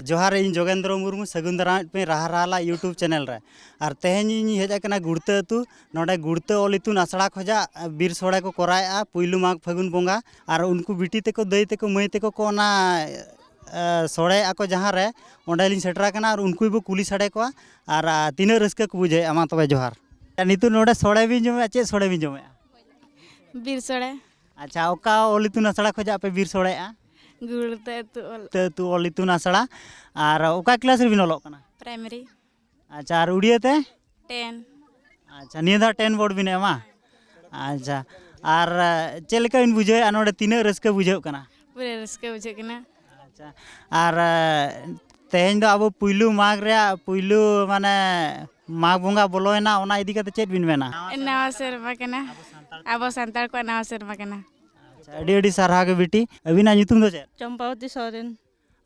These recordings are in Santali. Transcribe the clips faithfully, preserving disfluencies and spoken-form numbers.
ᱡᱚᱦᱟᱨ, ᱤᱧ ᱡᱳᱜᱮᱱᱫᱨᱚ ᱢᱩᱨᱢᱩ, ᱥᱟᱹᱜᱩᱱ ᱫᱟᱨᱟᱢᱮᱫ ᱯᱮ ᱨᱟᱦᱟ ᱨᱟᱦᱟᱞᱟ YouTube ᱪᱮᱱᱮᱞ ᱨᱮ᱾ ᱟᱨ ᱛᱮᱦᱮᱧ ᱤᱧ ᱦᱮᱡ ᱟᱠᱟᱱᱟ ᱜᱩᱲᱛᱟᱹ ᱟᱹᱛᱩ᱾ ᱱᱚᱰᱮ ᱜᱩᱲᱛᱟᱹ ᱚᱞ ᱤᱛᱩᱱ ᱟᱥᱲᱟ ᱠᱷᱚᱱᱟᱜ ᱵᱤᱨ ᱥᱚᱲᱮ ᱠᱚ ᱠᱚᱨᱟᱣᱮᱫᱼᱟ ᱯᱩᱭᱞᱩ ᱢᱟᱜᱽ ᱯᱷᱟᱹᱜᱩᱱ ᱵᱚᱸᱜᱟ᱾ ᱟᱨ ᱩᱱᱠᱩ ᱵᱤᱴᱤ ᱛᱟᱠᱚ, ᱫᱟᱹᱭ ᱛᱟᱠᱚ, ᱢᱟᱹᱭ ᱛᱟᱠᱚ ᱠᱚ ᱚᱱᱟ ᱮ, ᱥᱚᱲᱮᱭᱮᱫᱼᱟ ᱠᱚ ᱡᱟᱦᱟᱸ ᱨᱮ, ᱚᱸᱰᱮ ᱞᱤᱧ ᱥᱮᱴᱮᱨ ᱟᱠᱟᱱᱟ ᱟᱨ ᱩᱱᱠᱩ ᱜᱮᱵᱚ ᱠᱩᱞᱤ ᱥᱟᱰᱮ ᱠᱚᱣᱟ᱾ ᱟᱨ ᱟ, ᱛᱤᱱᱟᱹᱜ ᱨᱟᱹᱥᱠᱟᱹ ᱠᱚ ᱵᱩᱡᱷᱟᱹᱣᱮᱫᱼᱟ᱾ ᱢᱟ ᱛᱚᱵᱮ ᱡᱚᱦᱟᱨ᱾ ᱟᱨ ᱱᱤᱛᱚᱜ ᱱᱚᱰᱮ ᱥᱚᱲᱮ ᱵᱤᱱ ᱡᱚᱢᱮᱫᱼᱟ, ᱪᱮᱫ ᱥᱚᱲᱮ ᱵᱤᱱ ᱡᱚᱢᱮᱫᱼᱟ? ᱵᱤᱨ ᱥᱚᱲᱮ᱾ ᱟᱪᱪᱷᱟ, ᱚᱠᱟ ᱚᱞ ᱤᱛᱩᱱ ᱟᱥᱲᱟ ᱠᱷᱚᱱᱟᱜ ᱯᱮ ᱵᱤᱨ ᱥᱚᱲᱮᱭᱮᱫᱼᱟ? ᱜᱩᱲᱛᱟᱹ ᱟᱹᱛᱩ ᱚᱞ᱾ ᱜᱩᱲᱛᱟᱹ ᱟᱹᱛᱩ ᱚᱞ ᱤᱛᱩᱱ ᱟᱥᱲᱟ᱾ ᱟᱨ ᱚᱠᱟ ᱠᱞᱟᱥ ᱨᱮᱵᱤᱱ ᱚᱞᱚᱜ ᱠᱟᱱᱟ? ᱯᱨᱟᱭᱢᱟᱨᱤ᱾ ᱟᱪᱪᱷᱟ, ᱟᱨ ᱩᱲᱤᱭᱟᱹ ᱛᱮ? ᱴᱮᱱ᱾ ᱟᱪᱪᱷᱟ, ᱱᱤᱭᱟᱹ ᱫᱷᱟᱣ ᱴᱮᱱ ᱵᱳᱨᱰ ᱵᱤᱱ ᱮᱢᱟ? ᱟᱪᱪᱷᱟ, ᱟᱨ ᱮ, ᱪᱮᱫ ᱞᱮᱠᱟ ᱵᱤᱱ ᱵᱩᱡᱷᱟᱹᱣᱮᱫᱼᱟ ᱱᱚᱰᱮ? ᱛᱤᱱᱟᱹᱜ ᱨᱟᱹᱥᱠᱟᱹ ᱵᱩᱡᱷᱟᱹᱜ ᱠᱟᱱᱟ? ᱯᱩᱨᱟᱹ ᱨᱟᱹᱥᱠᱟᱹ ᱵᱩᱡᱷᱟᱹᱜ ᱠᱟᱱᱟ᱾ ᱟᱪᱪᱷᱟ, ᱟᱨ ᱮ, ᱛᱮᱦᱮᱧ ᱫᱚ ᱟᱵᱚ ᱯᱩᱭᱞᱩ ᱢᱟᱜᱽ ᱨᱮᱭᱟᱜ ᱯᱩᱭᱞᱩ, ᱢᱟᱱᱮ, ᱢᱟᱜᱽ ᱵᱚᱸᱜᱟ ᱵᱚᱞᱚᱭᱮᱱᱟ, ᱚᱱᱟ ᱤᱫᱤ ᱠᱟᱛᱮ ᱪᱮᱫ ᱵᱤᱱ ᱢᱮᱱᱟ? ᱱᱟᱣᱟ ᱥᱮᱨᱢᱟ ᱠᱟᱱᱟ, ᱟᱵᱚ ᱥᱟᱱᱛᱟᱲ ᱠᱚᱣᱟᱜ ᱱᱟᱣᱟ ᱥᱮᱨᱢᱟ ᱠᱟᱱᱟ᱾ ᱟᱪᱪᱷᱟ, ᱟᱹᱰᱤ ᱟᱹᱰᱤ ᱥᱟᱨᱦᱟᱣ ᱜᱮ ᱵᱤᱴᱤ᱾ ᱟᱹᱵᱤᱱᱟᱜ ᱧᱩᱛᱩᱢ ᱫᱚ ᱪᱮᱫ? ᱪᱚᱢᱯᱟᱵᱚᱛᱤ ᱥᱚᱨᱮᱱ᱾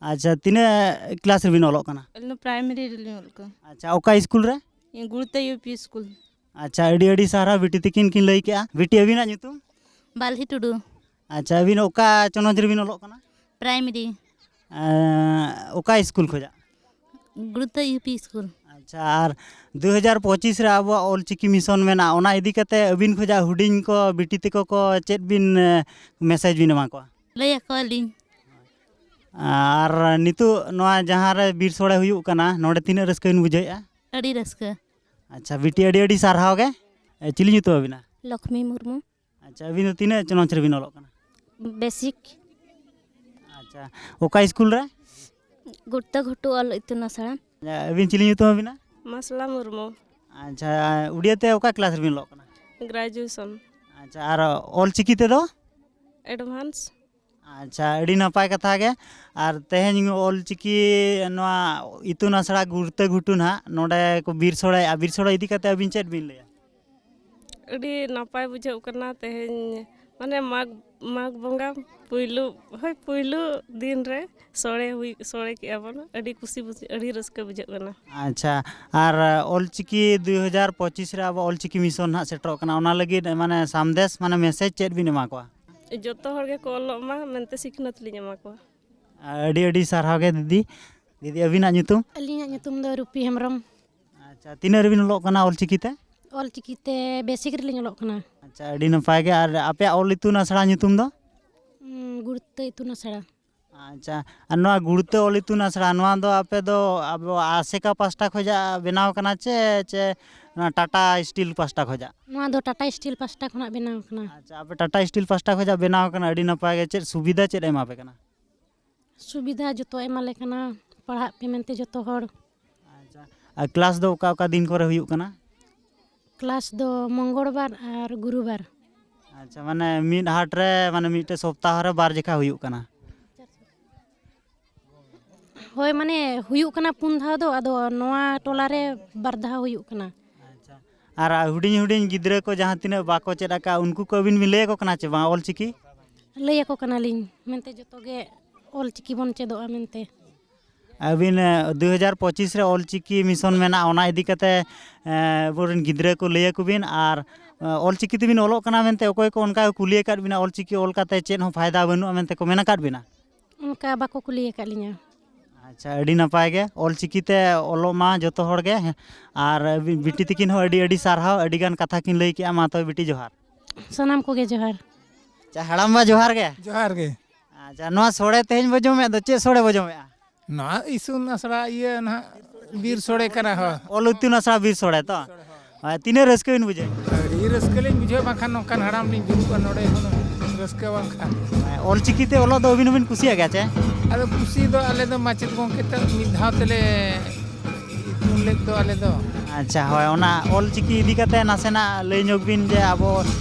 ᱟᱪᱪᱷᱟ, ᱛᱤᱱᱟᱹᱜ ᱠᱞᱟᱥ ᱨᱮᱵᱤᱱ ᱚᱞᱚᱜ ᱠᱟᱱᱟ? ᱟᱹᱞᱤᱧ ᱫᱚ ᱯᱨᱟᱭᱢᱟᱨᱤ ᱨᱮᱞᱤᱧ ᱚᱞᱚᱜ ᱠᱟᱱᱟ᱾ ᱟᱪᱪᱷᱟ, ᱚᱠᱟ ᱥᱠᱩᱞ ᱨᱮ? ᱤᱧ ᱜᱩᱲᱛᱟ ᱤᱭᱩ ᱯᱤ ᱥᱠᱩᱞ᱾ ᱟᱪᱪᱷᱟ, ᱟᱹᱰᱤ ᱟᱹᱰᱤ ᱥᱟᱨᱦᱟᱣ ᱵᱤᱴᱤ ᱛᱤᱠᱤᱱ ᱠᱤᱱ ᱞᱟᱹᱭ ᱠᱮᱜᱼᱟ᱾ ᱵᱤᱴᱤ, ᱟᱹᱵᱤᱱᱟᱜ ᱧᱩᱛᱩᱢ? ᱵᱟᱞᱦᱤ ᱴᱩᱰᱩ᱾ ᱟᱪᱪᱷᱟ, ᱟᱹᱵᱤᱱ ᱚᱠᱟ ᱪᱟᱱᱟᱪ ᱨᱮᱵᱤᱱ ᱚᱞᱚᱜ ᱠᱟᱱᱟ? ᱯᱨᱟᱭᱢᱟᱨᱤ᱾ ᱮᱸ, ᱚᱠᱟ ᱥᱠᱩᱞ ᱠᱷᱚᱱᱟᱜ? ᱜᱩᱲᱛᱟ ᱤᱭᱩ ᱯᱤ ᱥᱠᱩᱞ᱾ ᱟᱪᱪᱷᱟ, ᱟᱨ ᱫᱩ ᱦᱟᱡᱟᱨ ᱯᱚᱸᱪᱤᱥ ᱨᱮ ᱟᱵᱚᱣᱟᱜ ᱚᱞ ᱪᱤᱠᱤ ᱢᱤᱥᱚᱱ ᱢᱮᱱᱟᱜᱼᱟ, ᱚᱱᱟ ᱤᱫᱤ ᱠᱟᱛᱮ ᱟᱹᱵᱤᱱ ᱠᱷᱚᱱᱟᱜ ᱦᱩᱰᱤᱧ ᱠᱚ ᱵᱤᱴᱤ ᱛᱟᱠᱚ ᱠᱚ ᱪᱮᱫ ᱵᱤᱱ, ᱮ, ᱢᱮᱥᱮᱡᱽ ᱵᱤᱱ ᱮᱢᱟ ᱠᱚᱣᱟ? ᱞᱟᱹᱭ ᱟᱠᱚᱣᱟᱞᱤᱧ᱾ ᱟᱨ ᱱᱤᱛᱚᱜ ᱱᱚᱣᱟ ᱡᱟᱦᱟᱸ ᱨᱮ ᱵᱤᱨ ᱥᱚᱲᱮ ᱦᱩᱭᱩᱜ ᱠᱟᱱᱟ, ᱱᱚᱰᱮ ᱛᱤᱱᱟᱹᱜ ᱨᱟᱹᱥᱠᱟᱹ ᱵᱤᱱ ᱵᱩᱡᱷᱟᱹᱣᱮᱫᱼᱟ? ᱟᱹᱰᱤ ᱨᱟᱹᱥᱠᱟᱹ᱾ ᱟᱪᱪᱷᱟ ᱵᱤᱴᱤ, ᱟᱹᱰᱤ ᱟᱹᱰᱤ ᱥᱟᱨᱦᱟᱣ ᱜᱮ᱾ ᱮ, ᱪᱤᱞᱤ ᱧᱩᱛᱩᱢ ᱟᱹᱵᱤᱱᱟ? ᱞᱚᱠᱷᱢᱤ ᱢᱩᱨᱢᱩ᱾ ᱟᱪᱪᱷᱟ, ᱟᱹᱵᱤᱱ ᱫᱚ ᱛᱤᱱᱟᱹᱜ ᱪᱟᱱᱟᱪ ᱨᱮᱵᱤᱱ ᱚᱞᱚᱜ ᱠᱟᱱᱟ? ᱵᱮᱥᱤᱠ᱾ ᱟᱪᱪᱷᱟ, ᱚᱠᱟ ᱥᱠᱩᱞ ᱨᱮ? ᱜᱩᱲᱛᱟ ᱜᱷᱩᱴᱩ ᱚᱞ ᱤᱛᱩᱱ ᱟᱥᱲᱟ᱾ ᱟᱪᱪᱷᱟ, ᱟᱹᱵᱤᱱ ᱪᱤᱞᱤ ᱧᱩᱛᱩᱢ ᱟᱹᱵᱤᱱᱟ? ᱢᱟᱥᱞᱟ ᱢᱩᱨᱢᱩ᱾ ᱟᱪᱪᱷᱟ, ᱩᱲᱤᱭᱟᱹ ᱛᱮ ᱚᱠᱟ ᱠᱞᱟᱥ ᱨᱮᱵᱤᱱ ᱚᱞᱚᱜ ᱠᱟᱱᱟ? ᱜᱨᱮᱡᱩᱭᱮᱥᱚᱱ᱾ ᱟᱪᱪᱷᱟ, ᱟᱨ ᱚᱞ ᱪᱤᱠᱤ ᱛᱮᱫᱚ? ᱮᱰᱵᱷᱟᱱᱥ᱾ ᱟᱪᱪᱷᱟ, ᱟᱹᱰᱤ ᱱᱟᱯᱟᱭ ᱠᱟᱛᱷᱟ ᱜᱮ᱾ ᱟᱨ ᱛᱮᱦᱮᱧ ᱚᱞ ᱪᱤᱠᱤ ᱱᱚᱣᱟ ᱤᱛᱩᱱ ᱟᱥᱲᱟ ᱜᱩᱲᱛᱟᱹ ᱜᱷᱩᱴᱩ ᱱᱟᱦᱟᱜ ᱱᱚᱰᱮ ᱠᱚ ᱵᱤᱨ ᱥᱚᱲᱮᱭᱮᱫᱼᱟ, ᱵᱤᱨ ᱥᱚᱲᱮ ᱤᱫᱤ ᱠᱟᱛᱮ ᱟᱹᱵᱤᱱ ᱪᱮᱫ ᱵᱤᱱ ᱞᱟᱹᱭᱟ? ᱟᱹᱰᱤ ᱱᱟᱯᱟᱭ ᱵᱩᱡᱷᱟᱹᱜ ᱠᱟᱱᱟ ᱛᱮᱦᱮᱧ, ᱢᱟᱱᱮ, ᱢᱟᱜᱽ, ᱢᱟᱜᱽ ᱵᱚᱸᱜᱟ ᱯᱩᱭᱞᱩ, ᱦᱳᱭ, ᱯᱩᱭᱞᱩ ᱫᱤᱱ ᱨᱮ ᱥᱚᱲᱮ ᱦᱩᱭ, ᱥᱚᱲᱮ ᱠᱮᱜᱼᱟ ᱵᱚᱱ᱾ ᱟᱹᱰᱤ ᱠᱩᱥᱤ ᱵᱩᱡᱷᱟᱹᱜ, ᱟᱹᱰᱤ ᱨᱟᱹᱥᱠᱟᱹ ᱵᱩᱡᱷᱟᱹᱜ ᱠᱟᱱᱟ᱾ ᱟᱪᱪᱷᱟ, ᱟᱨ ᱚᱞ ᱪᱤᱠᱤ ᱫᱩ ᱦᱟᱡᱟᱨ ᱯᱚᱸᱪᱤᱥ ᱨᱮ ᱟᱵᱚ ᱚᱞ ᱪᱤᱠᱤ ᱢᱤᱥᱚᱱ ᱱᱟᱦᱟᱜ ᱥᱮᱴᱮᱨᱚᱜ ᱠᱟᱱᱟ, ᱚᱱᱟ ᱞᱟᱹᱜᱤᱫ, ᱢᱟᱱᱮ, ᱥᱟᱸᱫᱮᱥ, ᱢᱟᱱᱮ, ᱢᱮᱥᱮᱡᱽ ᱪᱮᱫ ᱵᱤᱱ ᱮᱢᱟ ᱠᱚᱣᱟ? ᱡᱚᱛᱚ ᱦᱚᱲ ᱜᱮᱠᱚ ᱚᱞᱚᱜ ᱢᱟ ᱢᱮᱱᱛᱮ ᱥᱤᱠᱷᱱᱟᱹᱛ ᱞᱤᱧ ᱮᱢᱟ ᱠᱚᱣᱟ᱾ ᱟᱹᱰᱤ ᱟᱹᱰᱤ ᱥᱟᱨᱦᱟᱣ ᱜᱮ ᱫᱤᱫᱤ᱾ ᱫᱤᱫᱤ, ᱟᱹᱵᱤᱱᱟᱜ ᱧᱩᱛᱩᱢ? ᱟᱹᱞᱤᱧᱟᱜ ᱧᱩᱛᱩᱢ ᱫᱚ ᱨᱩᱯᱤ ᱦᱮᱢᱵᱨᱚᱢ᱾ ᱟᱪᱪᱷᱟ, ᱛᱤᱱᱟᱹᱜ ᱨᱮᱵᱤᱱ ᱚᱞᱚᱜ ᱠᱟᱱᱟ ᱚᱞᱪᱤᱠᱤ ᱛᱮ? ᱚᱞᱪᱤᱠᱤ ᱛᱮ ᱵᱮᱥᱤᱠ ᱨᱮᱞᱤᱧ ᱚᱞᱚᱜ ᱠᱟᱱᱟ᱾ ᱟᱪᱪᱷᱟ, ᱟᱹᱰᱤ ᱱᱟᱯᱟᱭ ᱜᱮ᱾ ᱟᱨ ᱟᱯᱮᱭᱟᱜ ᱚᱞ ᱤᱛᱩᱱ ᱟᱥᱲᱟ ᱧᱩᱛᱩᱢ ᱫᱚ? ᱩᱸ, ᱜᱩᱲᱛᱟᱹ ᱤᱛᱩᱱ ᱟᱥᱲᱟ᱾ ᱟᱪᱪᱷᱟ, ᱟᱨ ᱱᱚᱣᱟ ᱜᱩᱲᱛᱟᱹ ᱚᱞ ᱤᱛᱩᱱ ᱟᱥᱲᱟ, ᱱᱚᱣᱟ ᱫᱚ ᱟᱯᱮ ᱫᱚ ᱟᱵᱚ ᱟᱥᱮᱠᱟ ᱯᱟᱥᱴᱟ ᱠᱷᱚᱱᱟᱜ ᱵᱮᱱᱟᱣ ᱠᱟᱱᱟ ᱪᱮ, ᱪᱮ ᱱᱚᱣᱟ ᱴᱟᱴᱟ ᱥᱴᱤᱞ ᱯᱟᱥᱴᱟ ᱠᱷᱚᱱᱟᱜ? ᱱᱚᱣᱟ ᱫᱚ ᱴᱟᱴᱟ ᱥᱴᱤᱞ ᱯᱟᱥᱴᱟ ᱠᱷᱚᱱᱟᱜ ᱵᱮᱱᱟᱣ ᱠᱟᱱᱟ᱾ ᱟᱪᱪᱷᱟ, ᱟᱯᱮ ᱴᱟᱴᱟ ᱥᱴᱤᱞ ᱯᱟᱥᱴᱟ ᱠᱷᱚᱱᱟᱜ ᱵᱮᱱᱟᱣ ᱠᱟᱱᱟ, ᱟᱹᱰᱤ ᱱᱟᱯᱟᱭ ᱜᱮ᱾ ᱪᱮᱫ ᱥᱩᱵᱤᱫᱷᱟ ᱪᱮᱫ ᱮ ᱮᱢᱟ ᱯᱮ ᱠᱟᱱᱟ? ᱥᱩᱵᱤᱫᱷᱟ ᱡᱚᱛᱚ ᱮᱢᱟ ᱞᱮ ᱠᱟᱱᱟ, ᱯᱟᱲᱦᱟᱜ ᱯᱮ ᱢᱮᱱᱛᱮ ᱡᱚᱛᱚ ᱦᱚᱲ᱾ ᱟᱪᱪᱷᱟ, ᱟᱨ ᱠᱞᱟᱥ ᱫᱚ ᱚᱠᱟ ᱚᱠᱟ ᱫᱤᱱ ᱠᱚᱨᱮ ᱦᱩᱭᱩᱜ ᱠᱟᱱᱟ? ᱠᱞᱟᱥ ᱫᱚ ᱢᱚᱝᱜᱚᱞ ᱵᱟᱨ ᱟᱨ ᱜᱩᱨᱩ ᱵᱟᱨ᱾ ᱟᱪᱪᱷᱟ, ᱢᱟᱱᱮ ᱢᱤᱫ ᱦᱟᱴ ᱨᱮ, ᱢᱟᱱᱮ ᱢᱤᱫᱴᱮᱡ ᱥᱚᱯᱛᱟᱦᱚ ᱨᱮ ᱵᱟᱨ ᱡᱮᱠᱷᱟ ᱦᱩᱭᱩᱜ ᱠᱟᱱᱟ? ᱦᱳᱭ, ᱢᱟᱱᱮ ᱦᱩᱭᱩᱜ ᱠᱟᱱᱟ ᱯᱩᱱ ᱫᱷᱟᱣ ᱫᱚ, ᱟᱫᱚ ᱱᱚᱣᱟ ᱴᱚᱞᱟ ᱨᱮ ᱵᱟᱨ ᱫᱷᱟᱣ ᱦᱩᱭᱩᱜ ᱠᱟᱱᱟ᱾ ᱟᱪᱪᱷᱟ, ᱟᱨ ᱦᱩᱰᱤᱧ ᱦᱩᱰᱤᱧ ᱜᱤᱫᱽᱨᱟᱹ ᱠᱚ ᱡᱟᱦᱟᱸ ᱛᱤᱱᱟᱹᱜ ᱵᱟᱠᱚ ᱪᱮᱫ ᱟᱠᱟᱫ, ᱩᱱᱠᱩ ᱠᱚ ᱟᱹᱵᱤᱱ ᱵᱤᱱ ᱞᱟᱹᱭ ᱟᱠᱚ ᱠᱟᱱᱟ ᱪᱮ ᱵᱟᱝ ᱚᱞ ᱪᱤᱠᱤ? ᱞᱟᱹᱭ ᱟᱠᱚ ᱠᱟᱱᱟᱞᱤᱧ ᱢᱮᱱᱛᱮ ᱡᱚᱛᱚ ᱜᱮ ᱚᱞ ᱪᱤᱠᱤ ᱵᱚᱱ ᱪᱮᱫᱚᱜᱼᱟ ᱢᱮᱱᱛᱮ᱾ ᱟᱹᱵᱤᱱ, ᱮ, ᱫᱩ ᱦᱟᱡᱟᱨ ᱯᱚᱸᱪᱤᱥ ᱨᱮ ᱚᱞ ᱪᱤᱠᱤ ᱢᱤᱥᱚᱱ ᱢᱮᱱᱟᱜᱼᱟ, ᱚᱱᱟ ᱤᱫᱤ ᱠᱟᱛᱮ, ᱮ, ᱟᱵᱚᱨᱮᱱ ᱜᱤᱫᱽᱨᱟᱹ ᱠᱚ ᱞᱟᱹᱭ ᱟᱠᱚ ᱵᱤᱱ᱾ ᱟᱨ, ᱮ, ᱚᱞ ᱪᱤᱠᱤ ᱛᱮᱵᱤᱱ ᱚᱞᱚᱜ ᱠᱟᱱᱟ ᱢᱮᱱᱛᱮ ᱚᱠᱚᱭ ᱠᱚ ᱚᱱᱠᱟ ᱠᱚ ᱠᱩᱞᱤ ᱟᱠᱟᱫ ᱵᱤᱱᱟ, ᱚᱞ ᱪᱤᱠᱤ ᱚᱞ ᱠᱟᱛᱮ ᱪᱮᱫ ᱦᱚᱸ ᱯᱷᱟᱭᱫᱟ ᱵᱟᱹᱱᱩᱜᱼᱟ ᱢᱮᱱᱛᱮ ᱠᱚ ᱢᱮᱱ ᱟᱠᱟᱫ ᱵᱤᱱᱟ? ᱚᱱᱠᱟ ᱵᱟᱠᱚ ᱠᱩᱞᱤ ᱟᱠᱟᱫ ᱞᱤᱧᱟ᱾ ᱟᱪᱪᱷᱟ, ᱟᱹᱰᱤ ᱱᱟᱯᱟᱭ ᱜᱮ, ᱚᱞ ᱪᱤᱠᱤ ᱛᱮ ᱚᱞᱚᱜ ᱢᱟ ᱡᱚᱛᱚ ᱦᱚᱲ ᱜᱮ᱾ ᱟᱨ ᱵᱤ-, ᱵᱤᱴᱤ ᱛᱤᱠᱤᱱ ᱦᱚᱸ ᱟᱹᱰᱤ ᱟᱹᱰᱤ ᱥᱟᱨᱦᱟᱣ, ᱟᱹᱰᱤ ᱜᱟᱱ ᱠᱟᱛᱷᱟ ᱠᱤᱱ ᱞᱟᱹᱭ ᱠᱮᱜᱼᱟ᱾ ᱢᱟ ᱛᱚᱵᱮ ᱵᱤᱴᱤ, ᱡᱚᱦᱟᱨ᱾ ᱥᱟᱱᱟᱢ ᱠᱚᱜᱮ ᱡᱚᱦᱟᱨ᱾ ᱟᱪᱪᱷᱟ, ᱦᱟᱲᱟᱢᱵᱟ, ᱡᱚᱦᱟᱨ ᱜᱮ᱾ ᱡᱚᱦᱟᱨ ᱜᱮ᱾ ᱟᱪᱪᱷᱟ, ᱱᱚᱣᱟ ᱥᱚᱲᱮ ᱛᱮᱦᱮᱧ ᱵᱚ ᱡᱚᱢᱮᱫ ᱫᱚ, ᱪᱮᱫ ᱥᱚᱲᱮ ᱵᱚ ᱡᱚᱢᱮᱫᱼᱟ? ᱱᱚᱣᱟ ᱤᱥᱩᱱ ᱟᱥᱲᱟ ᱤᱭᱟᱹ ᱱᱟᱦᱟᱜ ᱵᱤᱨ ᱥᱚᱲᱮ ᱠᱟᱱᱟ, ᱦᱳᱭ᱾ ᱚᱞ ᱤᱛᱩᱱ ᱟᱥᱲᱟ ᱵᱤᱨ ᱥᱚᱲᱮ ᱛᱚ? ᱦᱳᱭ, ᱛᱤᱱᱟᱹᱜ ᱨᱟᱹᱥᱠᱟᱹ ᱵᱤᱱ ᱵᱩᱡᱷᱟᱹᱣ? ᱟᱹᱰᱤ ᱨᱟᱹᱥᱠᱟᱹ ᱞᱤᱧ ᱵᱩᱡᱷᱟᱹᱣ, ᱵᱟᱝᱠᱷᱟᱱ ᱱᱚᱝᱠᱟᱱ ᱦᱟᱲᱟᱢ ᱞᱤᱧ ᱡᱩᱞᱩᱜᱼᱟ ᱱᱚᱰᱮ ᱦᱩᱱᱟᱹᱝ ᱨᱟᱹᱥᱠᱟᱹ ᱵᱟᱝᱠᱷᱟᱱ᱾ ᱚᱞ ᱪᱤᱠᱤ ᱛᱮ ᱚᱞᱚᱜ ᱫᱚ ᱟᱹᱵᱤᱱ ᱦᱚᱸᱵᱤᱱ ᱠᱩᱥᱤᱭᱟᱜ ᱜᱮᱭᱟ ᱪᱮ? ᱟᱫᱚ ᱠᱩᱥᱤ ᱫᱚ ᱟᱞᱮ ᱫᱚ ᱢᱟᱪᱮᱫ ᱜᱚᱢᱠᱮ ᱛᱟᱹᱜ ᱢᱤᱫ ᱫᱷᱟᱣ ᱛᱮᱞᱮ ᱤᱛᱩᱱ ᱞᱮᱫ ᱫᱚ ᱟᱞᱮ ᱫᱚ᱾ ᱟᱪᱪᱷᱟ, ᱦᱳᱭ, ᱚᱱᱟ ᱚᱞ ᱪᱤᱠᱤ ᱤᱫᱤ ᱠᱟᱛᱮ ᱱᱟᱥᱮᱱᱟᱜ ᱞᱟᱹᱭ ᱧᱚᱜ ᱵᱤᱱ ᱡᱮ ᱟᱵᱚ,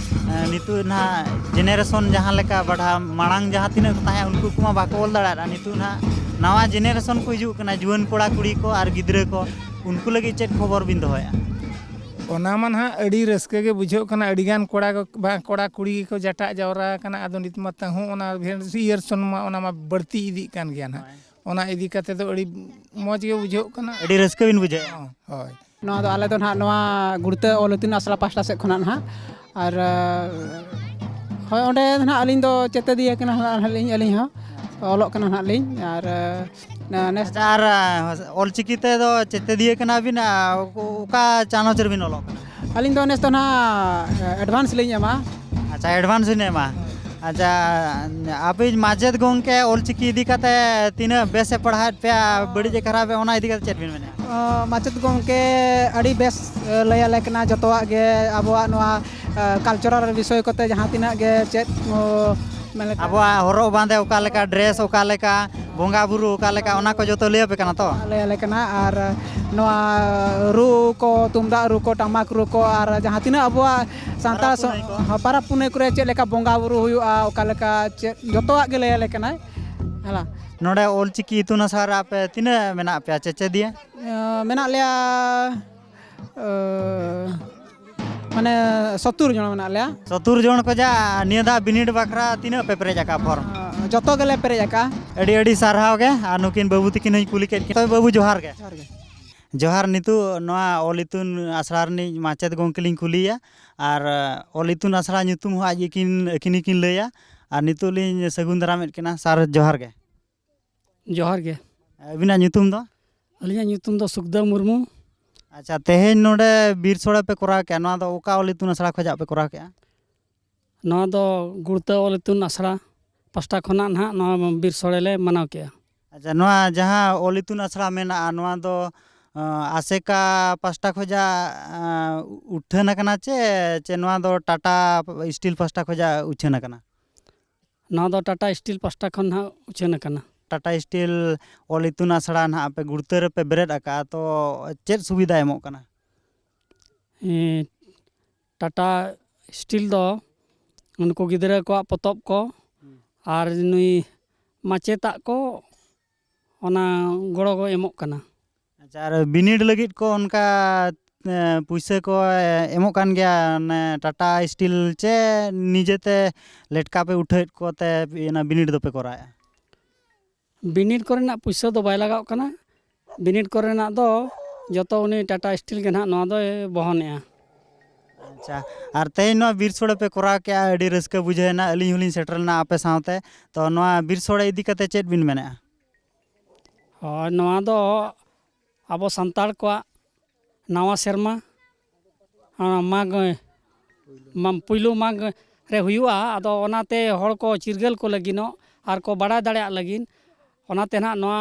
ᱮ, ᱱᱤᱛᱚᱜ ᱱᱟᱦᱟᱜ generation ᱡᱟᱦᱟᱸ ᱞᱮᱠᱟ ᱵᱟᱰᱷᱟᱣ, ᱢᱟᱲᱟᱝ ᱡᱟᱦᱟᱸ ᱛᱤᱱᱟᱹᱜ ᱠᱚ ᱛᱟᱦᱮᱸ, ᱩᱱᱠᱩ ᱠᱚᱢᱟ ᱵᱟᱠᱚ ᱚᱞ ᱫᱟᱲᱮᱭᱟᱜᱼᱟ᱾ ᱱᱤᱛᱚᱜ ᱱᱟᱦᱟᱜ ᱱᱟᱣᱟ generation ᱠᱚ ᱦᱤᱡᱩᱜ ᱠᱟᱱᱟ, ᱡᱩᱣᱟᱹᱱ ᱠᱚᱲᱟ ᱠᱩᱲᱤ ᱠᱚ ᱟᱨ ᱜᱤᱫᱽᱨᱟᱹ ᱠᱚ, ᱩᱱᱠᱩ ᱞᱟᱹᱜᱤᱫ ᱪᱮᱫ ᱠᱷᱚᱵᱚᱨ ᱵᱤᱱ ᱫᱚᱦᱚᱭᱟ? ᱚᱱᱟ ᱢᱟ ᱱᱟᱦᱟᱜ ᱟᱹᱰᱤ ᱨᱟᱹᱥᱠᱟᱹ ᱜᱮ ᱵᱩᱡᱷᱟᱹᱜ ᱠᱟᱱᱟ᱾ ᱟᱹᱰᱤᱜᱟᱱ ᱠᱚᱲᱟ ᱠᱚ, ᱵᱟᱝ, ᱠᱚᱲᱟ ᱠᱩᱲᱤ ᱜᱮᱠᱚ ᱡᱟᱴᱟᱜ ᱡᱟᱣᱨᱟ ᱟᱠᱟᱱᱟ᱾ ᱟᱫᱚ ᱱᱤᱛ ᱢᱟ ᱛᱟᱹᱦᱩ ᱚᱱᱟ generation ᱢᱟ, ᱚᱱᱟ ᱢᱟ ᱵᱟᱹᱲᱛᱤ ᱤᱫᱤᱜ ᱠᱟᱱ ᱜᱮᱭᱟ ᱱᱟᱦᱟᱜ᱾ ᱦᱳᱭ᱾ ᱚᱱᱟ ᱤᱫᱤ ᱠᱟᱛᱮ ᱫᱚ ᱟᱹᱰᱤ ᱢᱚᱡᱽ ᱜᱮ ᱵᱩᱡᱷᱟᱹᱜ ᱠᱟᱱᱟ᱾ ᱟᱹᱰᱤ ᱨᱟᱹᱥᱠᱟᱹ ᱵᱤᱱ ᱵᱩᱡᱷᱟᱹᱣᱮᱫᱼᱟ? ᱦᱚᱸ, ᱦᱳᱭ᱾ ᱱᱚᱣᱟ ᱫᱚ ᱟᱞᱮ ᱫᱚ ᱱᱟᱦᱟᱜ ᱱᱚᱣᱟ ᱜᱩᱲᱛᱟᱹ ᱚᱞ ᱤᱛᱩᱱ ᱟᱥᱲᱟ ᱯᱟᱦᱴᱟ ᱥᱮᱫ ᱠᱷᱚᱱᱟᱜ ᱱᱟᱦᱟᱜ᱾ ᱟᱨ, ᱦᱳᱭ, ᱚᱸᱰᱮ ᱫᱚ ᱱᱟᱦᱟᱜ ᱟᱹᱞᱤᱧ ᱫᱚ ᱪᱮᱛᱮᱫᱤᱭᱟᱹ ᱠᱟᱱᱟ ᱱᱟᱦᱟᱜ ᱟᱹᱞᱤᱧ, ᱟᱹᱞᱤᱧ ᱦᱚᱸ᱾ ᱚᱞᱚᱜ ᱠᱟᱱᱟ ᱱᱟᱦᱟᱜ ᱞᱤᱧ᱾ ᱟᱨ ᱱᱮᱥ ᱟᱪᱪᱷᱟ, ᱟᱨ ᱚᱞᱪᱤᱠᱤ ᱛᱮᱫᱚ ᱪᱮᱛᱮᱫᱤᱭᱟᱹ ᱠᱟᱱᱟ ᱵᱤᱱ? ᱚᱠᱟ ᱪᱟᱱᱟᱪ ᱨᱮᱵᱤᱱ ᱚᱞᱚᱜ ᱠᱟᱱᱟ? ᱟᱹᱞᱤᱧ ᱫᱚ ᱱᱮᱥ ᱫᱚ ᱱᱟᱦᱟᱜ advance ᱞᱤᱧ ᱮᱢᱟ᱾ ᱟᱪᱪᱷᱟ, advance ᱵᱤᱱ ᱮᱢᱟ᱾ ᱟᱪᱪᱷᱟ, ᱟᱯᱮ ᱢᱟᱪᱮᱫ ᱜᱚᱢᱠᱮ ᱚᱞᱪᱤᱠᱤ ᱤᱫᱤ ᱠᱟᱛᱮ ᱛᱤᱱᱟᱹᱜ ᱵᱮᱥ ᱮ ᱯᱟᱲᱦᱟᱣᱮᱫ ᱯᱮᱭᱟ, ᱵᱟᱹᱲᱤᱡ ᱮ ᱠᱷᱟᱨᱟᱯ ᱮ, ᱚᱱᱟ ᱤᱫᱤ ᱠᱟᱛᱮ ᱪᱮᱫ ᱵᱤᱱ ᱢᱮᱱᱟ? ᱢᱟᱪᱮᱫ ᱜᱚᱢᱠᱮ ᱟᱹᱰᱤ ᱵᱮᱥ ᱞᱟᱹᱭ ᱟᱞᱮ ᱠᱟᱱᱟ ᱡᱚᱛᱚᱣᱟᱜ ᱜᱮ, ᱟᱵᱚᱣᱟᱜ ᱱᱚᱣᱟ cultural ᱵᱤᱥᱚᱭ ᱠᱚᱛᱮ ᱡᱟᱦᱟᱸ ᱛᱤᱱᱟᱹᱜ ᱜᱮ ᱪᱮᱫ ᱢᱮᱱ ᱞᱮᱠᱟ ᱟᱵᱚᱣᱟᱜ ᱦᱚᱨᱚᱜ ᱵᱟᱸᱫᱮ ᱚᱠᱟ ᱞᱮᱠᱟ, dress ᱚᱠᱟ ᱞᱮᱠᱟ, ᱵᱚᱸᱜᱟ ᱵᱩᱨᱩ ᱚᱠᱟ ᱞᱮᱠᱟ, ᱚᱱᱟ ᱠᱚ ᱡᱚᱛᱚ ᱞᱟᱹᱭ ᱟᱯᱮ ᱠᱟᱱᱟ ᱛᱚ? ᱞᱟᱹᱭ ᱟᱞᱮ ᱠᱟᱱᱟ᱾ ᱟᱨ ᱱᱚᱣᱟ ᱨᱩ ᱠᱚ, ᱛᱩᱢᱫᱟᱜ ᱨᱩ ᱠᱚ, ᱴᱟᱢᱟᱠ ᱨᱩ ᱠᱚ, ᱟᱨ ᱡᱟᱦᱟᱸ ᱛᱤᱱᱟᱹᱜ ᱟᱵᱚᱣᱟᱜ ᱥᱟᱱᱛᱟᱲ ᱯᱚᱨᱚᱵᱽ ᱯᱩᱱᱟᱹᱭ ᱠᱚ? ᱦᱚᱸ, ᱯᱚᱨᱚᱵᱽ ᱯᱩᱱᱟᱹᱭ ᱠᱚᱨᱮ ᱪᱮᱫ ᱞᱮᱠᱟ ᱵᱚᱸᱜᱟ ᱵᱩᱨᱩ ᱦᱩᱭᱩᱜᱼᱟ, ᱚᱠᱟ ᱞᱮᱠᱟ ᱪᱮᱫ, ᱡᱚᱛᱚᱣᱟᱜ ᱜᱮ ᱞᱟᱹᱭ ᱟᱞᱮ ᱠᱟᱱᱟᱭ᱾ ᱦᱮᱸ᱾ ᱱᱚᱰᱮ ᱚᱞᱪᱤᱠᱤ ᱤᱛᱩᱱ ᱟᱥᱲᱟ ᱨᱮ ᱟᱯᱮ ᱛᱤᱱᱟᱹᱜ ᱢᱮᱱᱟᱜ ᱯᱮᱭᱟ ᱪᱮᱪᱮᱫᱤᱭᱟᱹ? ᱢᱮᱱᱟᱜ ᱞᱮᱭᱟ ᱢᱟᱱᱮ ᱥᱚᱛᱛᱚᱨ ᱡᱚᱱ ᱢᱮᱱᱟᱜ ᱞᱮᱭᱟ᱾ ᱥᱚᱛᱛᱚᱨ ᱡᱚᱱ ᱠᱷᱚᱱᱟᱜ ᱱᱤᱭᱟᱹ ᱫᱷᱟᱣ ᱵᱤᱱᱤᱰ ᱵᱟᱠᱷᱨᱟ ᱛᱤᱱᱟᱹᱜ ᱯᱮ ᱯᱮᱨᱮᱡ ᱟᱠᱟᱫᱼᱟ form? ᱡᱚᱛᱚ ᱜᱮᱞᱮ ᱯᱮᱨᱮᱡ ᱟᱠᱟᱫᱼᱟ᱾ ᱟᱹᱰᱤ ᱟᱹᱰᱤ ᱥᱟᱨᱦᱟᱣ ᱜᱮ᱾ ᱟᱨ ᱱᱩᱠᱤᱱ ᱵᱟᱹᱵᱩ ᱛᱟᱹᱠᱤᱱ ᱦᱚᱸᱧ ᱠᱩᱞᱤ ᱠᱮᱫ ᱠᱤᱱᱟ᱾ ᱛᱚᱵᱮ ᱵᱟᱹᱵᱩ, ᱡᱚᱦᱟᱨ ᱜᱮ᱾ ᱡᱚᱦᱟᱨ ᱜᱮ᱾ ᱡᱚᱦᱟᱨ᱾ ᱱᱤᱛᱚᱜ ᱱᱚᱣᱟ ᱚᱞ ᱤᱛᱩᱱ ᱟᱥᱲᱟ ᱨᱤᱱᱤᱡ ᱢᱟᱪᱮᱫ ᱜᱚᱢᱠᱮ ᱞᱤᱧ ᱠᱩᱞᱤᱭᱮᱭᱟ, ᱟᱨ ᱚᱞ ᱤᱛᱩᱱ ᱟᱥᱲᱟ ᱧᱩᱛᱩᱢ ᱦᱚᱸ ᱟᱡ ᱜᱮᱠᱤᱱ, ᱟᱹᱠᱤᱱ ᱜᱮᱠᱤᱱ ᱞᱟᱹᱭᱟ᱾ ᱟᱨ ᱱᱤᱛᱚᱜ ᱞᱤᱧ ᱥᱟᱹᱜᱩᱱ ᱫᱟᱨᱟᱢᱮᱫ ᱠᱤᱱᱟ᱾ ᱥᱟᱨ, ᱡᱚᱦᱟᱨ ᱜᱮ᱾ ᱡᱚᱦᱟᱨ ᱜᱮ᱾ ᱟᱹᱵᱤᱱᱟᱜ ᱧᱩᱛᱩᱢ ᱫᱚ? ᱟᱹᱞᱤᱧᱟᱜ ᱧᱩᱛᱩᱢ ᱫᱚ ᱥᱩᱠᱫᱟᱹ ᱢᱩᱨᱢᱩ᱾ ᱟᱪᱪᱷᱟ, ᱛᱮᱦᱮᱧ ᱱᱚᱰᱮ ᱵᱤᱨ ᱥᱳᱲᱮ ᱯᱮ ᱠᱚᱨᱟᱣ ᱠᱮᱜᱼᱟ, ᱱᱚᱣᱟ ᱫᱚ ᱚᱠᱟ ᱚᱞ ᱤᱛᱩᱱ ᱟᱥᱲᱟ ᱠᱷᱚᱱᱟᱜ ᱯᱮ ᱠᱚᱨᱟᱣ ᱠᱮᱜᱼᱟ? ᱱᱚᱣᱟ ᱫᱚ ᱜᱩᱲᱛᱟᱹ ᱚᱞ ᱤᱛᱩᱱ ᱟᱥᱲᱟ ᱯᱟᱥᱴᱟ ᱠᱷᱚᱱᱟᱜ ᱱᱟᱦᱟᱜ ᱱᱚᱣᱟ ᱵᱤᱨ ᱥᱳᱲᱮ ᱞᱮ ᱢᱟᱱᱟᱣ ᱠᱮᱜᱼᱟ᱾ ᱟᱪᱪᱷᱟ, ᱱᱚᱣᱟ ᱡᱟᱦᱟᱸ ᱚᱞ ᱤᱛᱩᱱ ᱟᱥᱲᱟ ᱢᱮᱱᱟᱜᱼᱟ, ᱱᱚᱣᱟ ᱫᱚ, ᱟᱸ, ᱟᱥᱮᱠᱟ ᱯᱟᱥᱴᱟ ᱠᱷᱚᱱᱟᱜ, ᱟᱸ, ᱩᱴᱷᱟᱹᱱ ᱟᱠᱟᱱᱟ ᱪᱮ, ᱪᱮ ᱱᱚᱣᱟ ᱫᱚ ᱴᱟᱴᱟ ᱥᱴᱤᱞ ᱯᱟᱥᱴᱟ ᱠᱷᱚᱱᱟᱜ ᱩᱪᱷᱟᱹᱱ ᱟᱠᱟᱱᱟ? ᱱᱚᱣᱟ ᱫᱚ ᱴᱟᱴᱟ ᱥᱴᱤᱞ ᱯᱟᱥᱴᱟ ᱠᱷᱚᱱ ᱱᱟᱦᱟᱜ ᱩᱪᱷᱟᱹᱱ ᱟᱠᱟᱱᱟ᱾ ᱴᱟᱴᱟ ᱥᱴᱤᱞ ᱚᱞ ᱤᱛᱩᱱ ᱟᱥᱲᱟ ᱱᱟᱦᱟᱜ ᱟᱯᱮ ᱜᱩᱲᱛᱟᱹ ᱨᱮᱯᱮ ᱵᱮᱨᱮᱫ ᱟᱠᱟᱫᱼᱟ, ᱛᱚ ᱪᱮᱫ ᱥᱩᱵᱤᱫᱷᱟ ᱮᱢᱚᱜ ᱠᱟᱱᱟ? ᱮᱸ, ᱴᱟᱴᱟ ᱥᱴᱤᱞ ᱫᱚ ᱩᱱᱠᱩ ᱜᱤᱫᱽᱨᱟᱹ ᱠᱚᱣᱟᱜ ᱯᱚᱛᱚᱵ ᱠᱚ ᱦᱩᱸ᱾ ᱟᱨ ᱱᱩᱭ ᱢᱟᱪᱮᱛᱟᱜ ᱠᱚ ᱚᱱᱟ ᱜᱚᱲᱚ ᱠᱚ ᱮᱢᱚᱜ ᱠᱟᱱᱟ᱾ ᱟᱪᱪᱷᱟ, ᱟᱨ ᱵᱤᱱᱤᱰ ᱞᱟᱹᱜᱤᱫ ᱠᱚ ᱚᱱᱠᱟ, ᱮᱸ, ᱯᱩᱭᱥᱟᱹ ᱠᱚ ᱮᱢᱚᱜ ᱠᱟᱱ ᱜᱮᱭᱟ, ᱚᱱᱮ ᱴᱟᱴᱟ ᱥᱴᱤᱞ, ᱪᱮ ᱱᱤᱡᱮᱛᱮ ᱞᱮᱴᱠᱟ ᱯᱮ ᱩᱴᱷᱟᱹᱣᱮᱫ ᱠᱚᱛᱮ ᱚᱱᱟ ᱵᱤᱱᱤᱰ ᱫᱚᱯᱮ ᱠᱚᱨᱟᱣᱮᱫᱼᱟ? ᱵᱤᱱᱤᱰ ᱠᱚᱨᱮᱱᱟᱜ ᱯᱩᱭᱥᱟᱹ ᱫᱚ ᱵᱟᱭ ᱞᱟᱜᱟᱣ ᱠᱟᱱᱟ᱾ ᱵᱤᱱᱤᱰ ᱠᱚᱨᱮᱱᱟᱜ ᱫᱚ ᱡᱚᱛᱚ ᱩᱱᱤ ᱴᱟᱴᱟ ᱥᱴᱤᱞ ᱜᱮ ᱱᱟᱦᱟᱜ ᱱᱚᱣᱟ ᱫᱚᱭ ᱵᱚᱦᱚᱱᱮᱜᱼᱟ᱾ ᱟᱪᱪᱷᱟ, ᱟᱨ ᱛᱮᱦᱮᱧ ᱱᱚᱣᱟ ᱵᱤᱨ ᱥᱳᱲᱮ ᱯᱮ ᱠᱚᱨᱟᱣ ᱠᱮᱜᱼᱟ, ᱟᱹᱰᱤ ᱨᱟᱹᱥᱠᱟᱹ ᱵᱩᱡᱷᱟᱹᱣ ᱮᱱᱟ, ᱟᱹᱞᱤᱧ ᱦᱚᱸᱞᱤᱧ ᱥᱮᱴᱮᱨ ᱞᱮᱱᱟ ᱟᱯᱮ ᱥᱟᱶᱛᱮ᱾ ᱛᱚ ᱱᱚᱣᱟ ᱵᱤᱨ ᱥᱳᱲᱮ ᱤᱫᱤ ᱠᱟᱛᱮ ᱪᱮᱫ ᱵᱤᱱ ᱢᱮᱱᱮᱫᱼᱟ? ᱦᱳᱭ, ᱱᱚᱣᱟ ᱫᱚ ᱟᱵᱚ ᱥᱟᱱᱛᱟᱲ ᱠᱚᱣᱟᱜ ᱱᱟᱣᱟ ᱥᱮᱨᱢᱟ, ᱚᱱᱟ ᱢᱟᱜᱽ, ᱢᱟ-, ᱯᱩᱭᱞᱩ ᱢᱟᱜᱽ ᱨᱮ ᱦᱩᱭᱩᱜᱼᱟ᱾ ᱟᱫᱚ ᱚᱱᱟᱛᱮ ᱦᱚᱲ ᱠᱚ ᱪᱤᱨᱜᱟᱹᱞ ᱠᱚ ᱞᱟᱹᱜᱤᱫᱚᱜ ᱟᱨ ᱠᱚ ᱵᱟᱲᱟᱭ ᱫᱟᱲᱮᱭᱟᱜ ᱞᱟᱹᱜᱤᱫ, ᱚᱱᱟᱛᱮ ᱱᱟᱦᱟᱜ ᱱᱚᱣᱟ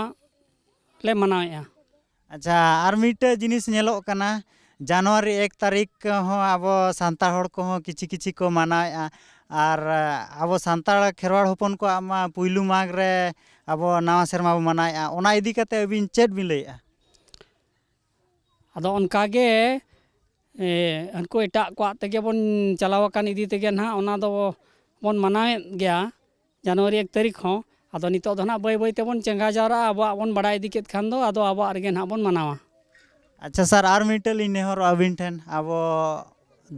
ᱞᱮ ᱢᱟᱱᱟᱣᱮᱫᱼᱟ᱾ ᱟᱪᱪᱷᱟ, ᱟᱨ ᱢᱤᱫᱴᱟᱹ ᱡᱤᱱᱤᱥ ᱧᱮᱞᱚᱜ ᱠᱟᱱᱟ, ᱡᱟᱱᱩᱣᱟᱨᱤ ᱮᱠ ᱛᱟᱹᱨᱤᱠᱷ ᱦᱚᱸ ᱟᱵᱚ ᱥᱟᱱᱛᱟᱲ ᱦᱚᱲ ᱠᱚᱦᱚᱸ ᱠᱤᱪᱷᱤ ᱠᱤᱪᱷᱤ ᱠᱚ ᱢᱟᱱᱟᱣᱮᱫᱼᱟ᱾ ᱟᱨ ᱟᱵᱚ ᱥᱟᱱᱛᱟᱲ ᱠᱷᱮᱨᱣᱟᱲ ᱦᱚᱯᱚᱱ ᱠᱚᱣᱟᱜ ᱢᱟ ᱯᱩᱭᱞᱩ ᱢᱟᱜᱽ ᱨᱮ ᱟᱵᱚ ᱱᱟᱣᱟ ᱥᱮᱨᱢᱟ ᱵᱚ ᱢᱟᱱᱟᱣᱮᱫᱼᱟ᱾ ᱚᱱᱟ ᱤᱫᱤ ᱠᱟᱛᱮ ᱟᱹᱵᱤᱱ ᱪᱮᱫ ᱵᱤᱱ ᱞᱟᱹᱭᱮᱫᱼᱟ? ᱟᱫᱚ ᱚᱱᱠᱟ ᱜᱮ, ᱮ, ᱦᱟᱱᱠᱩ ᱮᱴᱟᱜ ᱠᱚᱣᱟᱜ ᱛᱮᱜᱮ ᱵᱚᱱ ᱪᱟᱞᱟᱣ ᱟᱠᱟᱱ ᱤᱫᱤ ᱛᱮᱜᱮ ᱱᱟᱦᱟᱜ ᱚᱱᱟ ᱫᱚ ᱵᱚᱱ ᱢᱟᱱᱟᱣᱮᱫ ᱜᱮᱭᱟ᱾ ᱡᱟᱱᱩᱣᱟᱨᱤ ᱮᱠ ᱛᱟᱹᱨᱤᱠᱷ ᱦᱚᱸ᱾ ᱟᱫᱚ ᱱᱤᱛᱚᱜ ᱫᱚ ᱱᱟᱦᱟᱜ ᱵᱟᱹᱭ ᱵᱟᱹᱭ ᱛᱮᱵᱚᱱ ᱪᱮᱸᱜᱷᱟ ᱡᱟᱣᱨᱟᱜᱼᱟ, ᱟᱵᱚᱣᱟᱜ ᱵᱚᱱ ᱵᱟᱲᱟᱭ ᱤᱫᱤ ᱠᱮᱫ ᱠᱷᱟᱱ ᱫᱚ ᱟᱫᱚ ᱟᱵᱚᱣᱟᱜ ᱨᱮᱜᱮ ᱱᱟᱦᱟᱜ ᱵᱚᱱ ᱢᱟᱱᱟᱣᱟ᱾ ᱟᱪᱪᱷᱟ ᱥᱟᱨ, ᱟᱨ ᱢᱤᱫᱴᱟᱹ ᱞᱤᱧ ᱱᱮᱦᱚᱨᱚᱜᱼᱟ ᱟᱹᱵᱤᱱ ᱴᱷᱮᱱ, ᱟᱵᱚ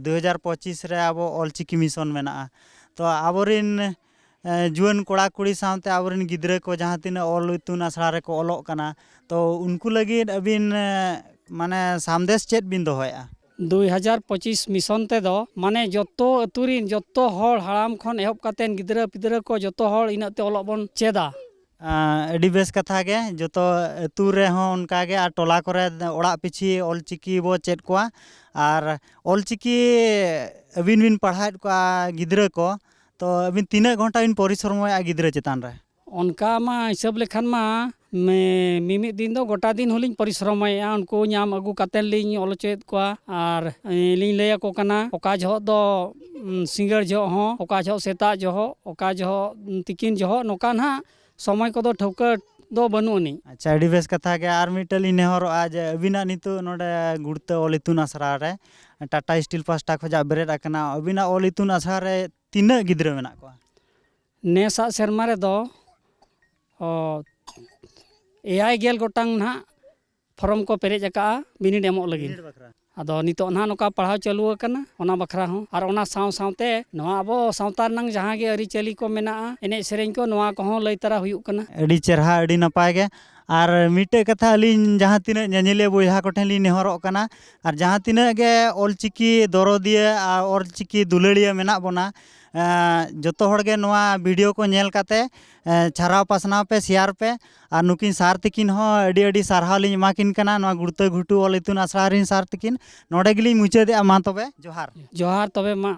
ᱫᱩ ᱦᱟᱡᱟᱨ ᱯᱚᱸᱪᱤᱥ ᱨᱮ ᱟᱵᱚ ᱚᱞᱪᱤᱠᱤ ᱢᱤᱥᱚᱱ ᱢᱮᱱᱟᱜᱼᱟ, ᱛᱚ ᱟᱵᱚᱨᱤᱱ, ᱮ, ᱡᱩᱣᱟᱹᱱ ᱠᱚᱲᱟ ᱠᱩᱲᱤ ᱥᱟᱶᱛᱮ ᱟᱵᱚᱨᱤᱱ ᱜᱤᱫᱽᱨᱟᱹ ᱠᱚ ᱡᱟᱦᱟᱸ ᱛᱤᱱᱟᱹᱜ ᱚᱞ ᱤᱛᱩᱱ ᱟᱥᱲᱟ ᱨᱮᱠᱚ ᱚᱞᱚᱜ ᱠᱟᱱᱟ, ᱛᱚ ᱩᱱᱠᱩ ᱞᱟᱹᱜᱤᱫ ᱟᱹᱵᱤᱱ, ᱮ, ᱢᱟᱱᱮ ᱥᱟᱸᱫᱮᱥ ᱪᱮᱫ ᱵᱤᱱ ᱫᱚᱦᱚᱭᱮᱫᱼᱟ? ᱫᱩᱭ ᱦᱟᱡᱟᱨ ᱯᱚᱸᱪᱤᱥ ᱢᱤᱥᱚᱱ ᱛᱮᱫᱚ ᱢᱟᱱᱮ ᱡᱚᱛᱚ ᱟᱹᱛᱩ ᱨᱤᱱ ᱡᱚᱛᱚ ᱦᱚᱲ, ᱦᱟᱲᱟᱢ ᱠᱷᱚᱱ ᱮᱦᱚᱵ ᱠᱟᱛᱮᱱ ᱜᱤᱫᱽᱨᱟᱹ ᱯᱤᱫᱽᱨᱟᱹ ᱠᱚ ᱡᱚᱛᱚ ᱦᱚᱲ ᱤᱱᱟᱹᱜ ᱛᱮ ᱚᱞᱚᱜ ᱵᱚᱱ ᱪᱮᱫᱟ᱾ ᱟᱸ, ᱟᱹᱰᱤ ᱵᱮᱥ ᱠᱟᱛᱷᱟ ᱜᱮ, ᱡᱚᱛᱚ ᱟᱹᱛᱩ ᱨᱮᱦᱚᱸ ᱚᱱᱠᱟ ᱜᱮ, ᱟᱨ ᱴᱚᱞᱟ ᱠᱚᱨᱮ ᱚᱲᱟᱜ ᱯᱤᱪᱷᱤ ᱚᱞᱪᱤᱠᱤ ᱵᱚ ᱪᱮᱫ ᱠᱚᱣᱟ᱾ ᱟᱨ ᱚᱞᱪᱤᱠᱤ ᱟᱹᱵᱤᱱ ᱵᱤᱱ ᱯᱟᱲᱦᱟᱣᱮᱫ ᱠᱚᱣᱟ ᱜᱤᱫᱽᱨᱟᱹ ᱠᱚ, ᱛᱚ ᱟᱹᱵᱤᱱ ᱛᱤᱱᱟᱹᱜ ᱜᱷᱚᱱᱴᱟ ᱵᱤᱱ ᱯᱚᱨᱤᱥᱨᱚᱢᱚᱭᱮᱫᱼᱟ ᱜᱤᱫᱽᱨᱟᱹ ᱪᱮᱛᱟᱱ ᱨᱮ? ᱚᱱᱠᱟ ᱢᱟ ᱦᱤᱥᱟᱹᱵ ᱞᱮᱠᱷᱟᱱ ᱢᱟ ᱢᱮ-, ᱢᱤᱢᱤᱫ ᱫᱤᱱ ᱫᱚ ᱜᱚᱴᱟ ᱫᱤᱱ ᱦᱚᱸᱞᱤᱧ ᱯᱚᱨᱤᱥᱨᱚᱢᱚᱭᱮᱫᱼᱟ᱾ ᱩᱱᱠᱩ ᱧᱟᱢ ᱟᱹᱜᱩ ᱠᱟᱛᱮᱫ ᱞᱤᱧ ᱚᱞ ᱦᱚᱪᱚᱭᱮᱫ ᱠᱚᱣᱟ ᱟᱨ, ᱮ, ᱞᱤᱧ ᱞᱟᱹᱭ ᱟᱠᱚ ᱠᱟᱱᱟ, ᱚᱠᱟ ᱡᱚᱦᱚᱜ ᱫᱚ, ᱩᱢ, ᱥᱤᱸᱜᱟᱹᱲ ᱡᱚᱦᱚᱜ ᱦᱚᱸ, ᱚᱠᱟ ᱡᱚᱦᱚᱜ ᱥᱮᱛᱟᱜ ᱡᱚᱦᱚᱜ, ᱚᱠᱟ ᱡᱚᱦᱚᱜ, ᱩᱢ, ᱛᱤᱠᱤᱱ ᱡᱚᱦᱚᱜ, ᱱᱚᱝᱠᱟ ᱱᱟᱦᱟᱜ ᱥᱚᱢᱚᱭ ᱠᱚᱫᱚ ᱴᱷᱟᱹᱣᱠᱟᱹ ᱫᱚ ᱵᱟᱹᱱᱩᱜ ᱟᱹᱱᱤᱡ᱾ ᱟᱪᱪᱷᱟ, ᱟᱹᱰᱤ ᱵᱮᱥ ᱠᱟᱛᱷᱟ ᱜᱮ᱾ ᱟᱨ ᱢᱤᱫᱴᱟᱹᱝ ᱞᱤᱧ ᱱᱮᱦᱚᱨᱚᱜᱼᱟ ᱡᱮ ᱟᱹᱵᱤᱱᱟᱜ ᱱᱤᱛᱚᱜ ᱱᱚᱰᱮ ᱜᱩᱲᱛᱟᱹ ᱚᱞ ᱤᱛᱩᱱ ᱟᱥᱲᱟ ᱨᱮ ᱴᱟᱴᱟ ᱥᱴᱤᱞ ᱯᱟᱥᱴᱟ ᱠᱷᱚᱱᱟᱜ ᱵᱮᱨᱮᱫ ᱟᱠᱟᱱᱟ, ᱟᱹᱵᱤᱱᱟᱜ ᱚᱞ ᱤᱛᱩᱱ ᱟᱥᱲᱟ ᱨᱮ ᱛᱤᱱᱟᱹᱜ ᱜᱤᱫᱽᱨᱟᱹ ᱢᱮᱱᱟᱜ ᱠᱚᱣᱟ? ᱱᱮᱥᱟᱜ ᱥᱮᱨᱢᱟ ᱨᱮᱫᱚ, ᱚ, ᱮᱭᱟᱭ ᱜᱮᱞ ᱜᱚᱴᱟᱝ ᱱᱟᱦᱟᱜ ᱯᱷᱚᱨᱚᱢ ᱠᱚ ᱯᱮᱨᱮᱡ ᱟᱠᱟᱜᱼᱟ ᱵᱤᱱᱤᱰ ᱮᱢᱚᱜ ᱞᱟᱹᱜᱤᱫ᱾ ᱵᱤᱱᱤᱰ ᱵᱟᱠᱷᱨᱟ᱾ ᱟᱫᱚ ᱱᱤᱛᱚᱜ ᱱᱟᱦᱟᱜ ᱱᱚᱝᱠᱟ ᱯᱟᱲᱦᱟᱣ ᱪᱟᱹᱞᱩ ᱟᱠᱟᱱᱟ, ᱚᱱᱟ ᱵᱟᱠᱷᱨᱟ ᱦᱚᱸ᱾ ᱟᱨ ᱚᱱᱟ ᱥᱟᱶ ᱥᱟᱶᱛᱮ ᱱᱚᱣᱟ ᱟᱵᱚ ᱥᱟᱶᱛᱟ ᱨᱮᱱᱟᱝ ᱡᱟᱦᱟᱸ ᱜᱮ ᱟᱹᱨᱤᱪᱟᱹᱞᱤ ᱠᱚ ᱢᱮᱱᱟᱜᱼᱟ, ᱮᱱᱮᱡ ᱥᱮᱨᱮᱧ ᱠᱚ, ᱱᱚᱣᱟ ᱠᱚᱦᱚᱸ ᱞᱟᱹᱭ ᱛᱟᱨᱟ ᱦᱩᱭᱩᱜ ᱠᱟᱱᱟ᱾ ᱟᱹᱰᱤ ᱪᱮᱨᱦᱟ, ᱟᱹᱰᱤ ᱱᱟᱯᱟᱭ ᱜᱮ᱾ ᱟᱨ ᱢᱤᱫᱴᱮᱡ ᱠᱟᱛᱷᱟ, ᱟᱹᱞᱤᱧ ᱡᱟᱦᱟᱸ ᱛᱤᱱᱟᱹᱜ ᱧᱮᱧᱮᱞᱤᱭᱟᱹ ᱵᱚᱭᱦᱟ ᱠᱚᱴᱷᱮᱱ ᱞᱤᱧ ᱱᱮᱦᱚᱨᱚᱜ ᱠᱟᱱᱟ, ᱟᱨ ᱡᱟᱦᱟᱸ ᱛᱤᱱᱟᱹᱜ ᱜᱮ ᱚᱞᱪᱤᱠᱤ ᱫᱚᱨᱚᱫᱤᱭᱟᱹ ᱟᱨ ᱚᱞᱪᱤᱠᱤ ᱫᱩᱞᱟᱹᱲᱤᱭᱟᱹ ᱢᱮᱱᱟᱜ ᱵᱚᱱᱟ, ᱮᱸ, ᱡᱚᱛᱚ ᱦᱚᱲ ᱜᱮ ᱱᱚᱣᱟ ᱵᱷᱤᱰᱤᱭᱳ ᱠᱚ ᱧᱮᱞ ᱠᱟᱛᱮ, ᱮᱸ, ᱪᱷᱟᱨᱟᱣ ᱯᱟᱥᱱᱟᱣ ᱯᱮ, ᱥᱮᱭᱟᱨ ᱯᱮ᱾ ᱟᱨ ᱱᱩᱠᱤᱱ ᱥᱟᱨ ᱛᱤᱠᱤᱱ ᱦᱚᱸ ᱟᱹᱰᱤ ᱟᱹᱰᱤ ᱥᱟᱨᱦᱟᱣ ᱞᱤᱧ ᱮᱢᱟ ᱠᱤᱱ ᱠᱟᱱᱟ, ᱱᱚᱣᱟ ᱜᱩᱲᱛᱟᱹ ᱜᱷᱩᱴᱩ ᱚᱞ ᱤᱛᱩᱱ ᱟᱥᱲᱟ ᱨᱮᱱ ᱥᱟᱨ ᱛᱤᱠᱤᱱ᱾ ᱱᱚᱰᱮ ᱜᱮᱞᱤᱧ ᱢᱩᱪᱟᱹᱫᱮᱜᱼᱟ, ᱢᱟ ᱛᱚᱵᱮ ᱡᱚᱦᱟᱨ᱾ ᱡᱚᱦᱟᱨ ᱛᱚᱵᱮ ᱢᱟ᱾